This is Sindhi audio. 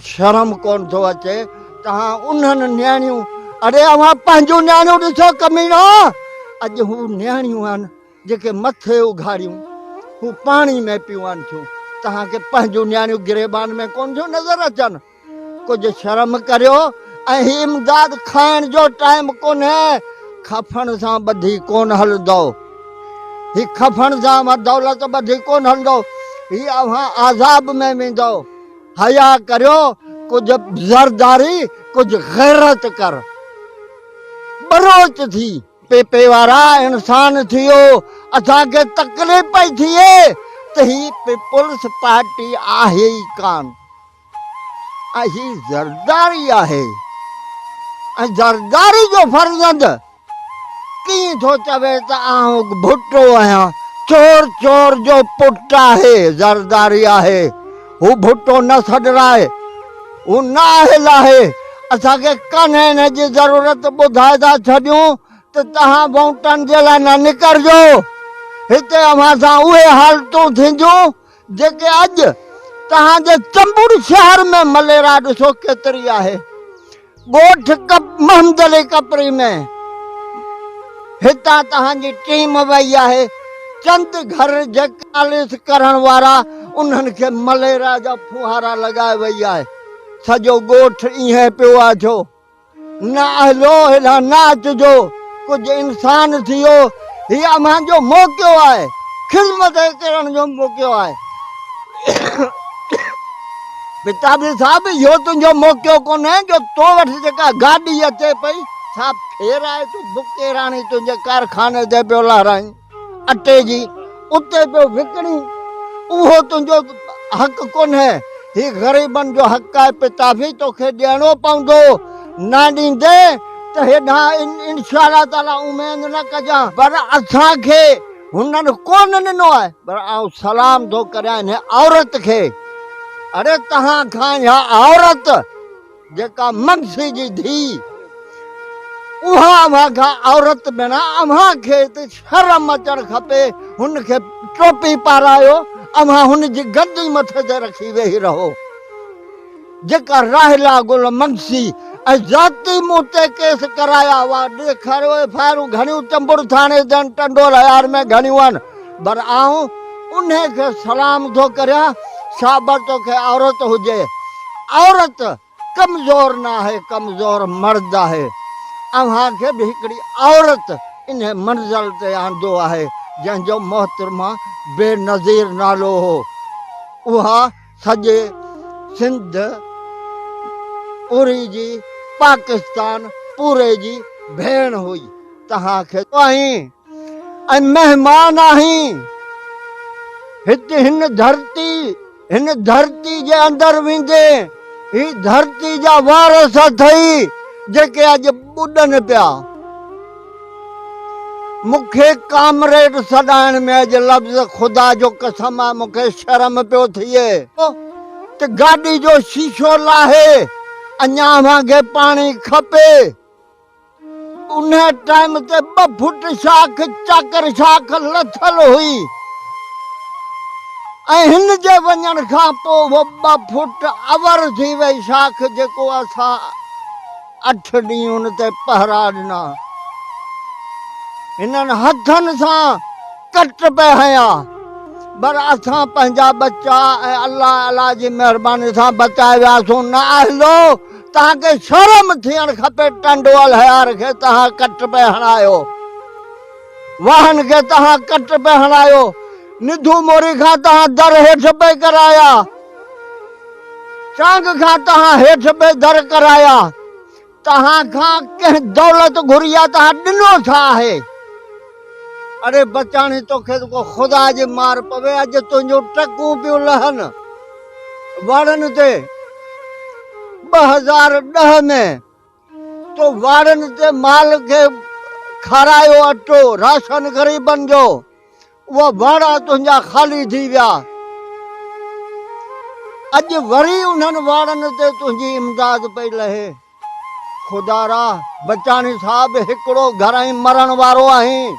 شرم ڪونه ٿو اچي توهان انهن نياڻيون اڙي اوهان پنهنجون نياڻيون ڏسو ڪميڻا اڄ هو نياڻيون آهن جيڪي مٿي اگهاڙيون هو پاڻي ۾ پيون آهن ٿيون توهان کي پنهنجون نياڻيون گريبان ۾ ڪونه ٿيون نظر اچن ڪجهه شرم ڪريو ۽ هي امداد کائڻ جو ٽائيم ڪونهي کفڻ سان ٻڌي ڪونه هلندو هي کفڻ سان اوهان دولت ٻڌي ڪونه هلندو هي اوهان عذاب ۾ ويندو حيا ڪريو ڪجهه زرداري ڪجهه غيرت ڪر ٻروچ ٿي پي پي وارا انسان ٿيو اسان کي تڪليف پئي ٿئي ته هي پيپلز پارٽي آهي ئي ڪان ۽ هي زرداري آهي ۽ زرداري جو فرزند ڪيئن ٿو چوي ته آئون ڀٽو آهيان چور چور جو پٽ آهي زرداري آهي هو ڀٽو نه سڏرائي هو نه اهل آهي اسان کي ڪانهي ان جي ضرورت ٻڌائي ٿا ڇڏيون ته توهان ووٽن جي لاء نه نڪرجو هتي اوهان سان اهي حالتون ٿينديون جيڪي اڄ توهان جي چمبڙ شهر ۾ مليرا ڏسو ڪيتري آهي. ڳوٺ محمد علي ڪپري ۾ هتان توهان جي ٽيم وئي آهي. چند گهر جيڪي مالش ڪرڻ وارا انهن کي مليرا جا ڦوهارا لڳائي وئي آهي. سڄو ڳوٺ ائين پيو آهي ڇو؟ نه اهلو هيڏانهن نه اچجو، ڪجهه انسان ٿيو، هي اوهان جو موقعو آهي، خدمت ڪرڻ جو موقعو آهي. پتابي صاحب اهو تنهنجو موقعو ڪونهي جو تو وٽ جيڪا گاڏي اچي پئي سا ڦيرائي تون بڪيراڻي تنهنجي ڪارخاني تي پيو لهرائين. اٽي جي اتي پيو وڪڻين اهو تنهنجو حق ڪونهي هي غريبن جو حق آهي پتافي توکي ڏيڻو پوندو نه ڏيندي ته هيڏانهن انشاء الله تعالي اميد نه ڪجان پر اسان کي هنن ڪونه ڏنو آهي پر آئون سلام ٿو ڪريان انهي عورت کي اڙي تهان کان اها عورت جيڪا مگسي جي ڌيء اها اوهان کان عورت بنا اوهان کي ته شرم اچڻ کپي هن کي ٽوپي پارايو اوهان هن جي گندي مٿي تي رکي ويهي رهو جيڪا راحيلا گل مگسي ۽ ذاتي مون تي ڪيس ڪرايا هئا ڏيکاريو ايف I آرون گهڻيون چمبڙ ٿاڻي تي آهن ٽنڊو الهيار ۾ گهڻيون آهن پر آئون انهي کي سلام ٿو ڪريان، شابس توکي عورت هجي. عورت ڪمزور نه آهي، ڪمزور مرد آهي. اوهان کي به هڪڙي عورت انهي منزل تي آندو آهي، جنهن جو محترمه بينظير نالو هو. اها سڄي سنڌ پوري جي پاڪستان پوري جي ڀيڻ هئي. توهان کي آهين. ۽ مهمان آهين. هت هن ڌرتي هن ڌرتي جي اندر ويندين هي ڌرتي جا وارث اٿئي جيڪي اڄ ٻڏن پيا. مون کي ڪامريڊ سڏائڻ ۾ اڄ لفظ خدا جو قسم آ مون کي شرم پيو ٿئي ته گاڏي جو شيشو لاهي اڃا اوهان کي پاڻي کپي. انهيء ٽائيم تي ٻه فوٽ شاخ چاڪر شاخ لٿل هئي ۽ هن جي وڃڻ کان پوء اهو ٻه فوٽ اور ٿي وئي شاخ جيڪو اسان اٺ ڏينهن ان تي پهرا ڏنا. هنن هٿن سان ڪٽ پئي هنيا پر اسان پنهنجا ٻچا ۽ الله الله جي مهرباني سان بچائي وياسون نه اهلو توهان کي شرم ٿيڻ کپي ٽنڊو الهيار کي توهان ڪٽ پئي هڻايو واهن کي توهان ڪٽ پئي هڻايو نڌو موري کان توهان در هيٺ پئي ڪرايا چانگ کان توهان هيٺ پئي در ڪرايا توهان کان ڪنهن دولت گهري آ توهان ڏنو ڇا آهي اڙي بچاڻي توکي ته ڪو خدا جي مار پوي اڄ تنهنجون ٽڪون پيون لهن واڙن تي 2010 ۾ تو واڙن تي مال کي کارايو اٽو راشن غريبن جو اها واڙا تنهنجا خالي ٿي ويا اڄ وري انهن واڙن تي تنهنجي امداد پئي لهي خدارا بچاڻي صاحب هڪڙو گهر ۽ مرڻ وارو آهين.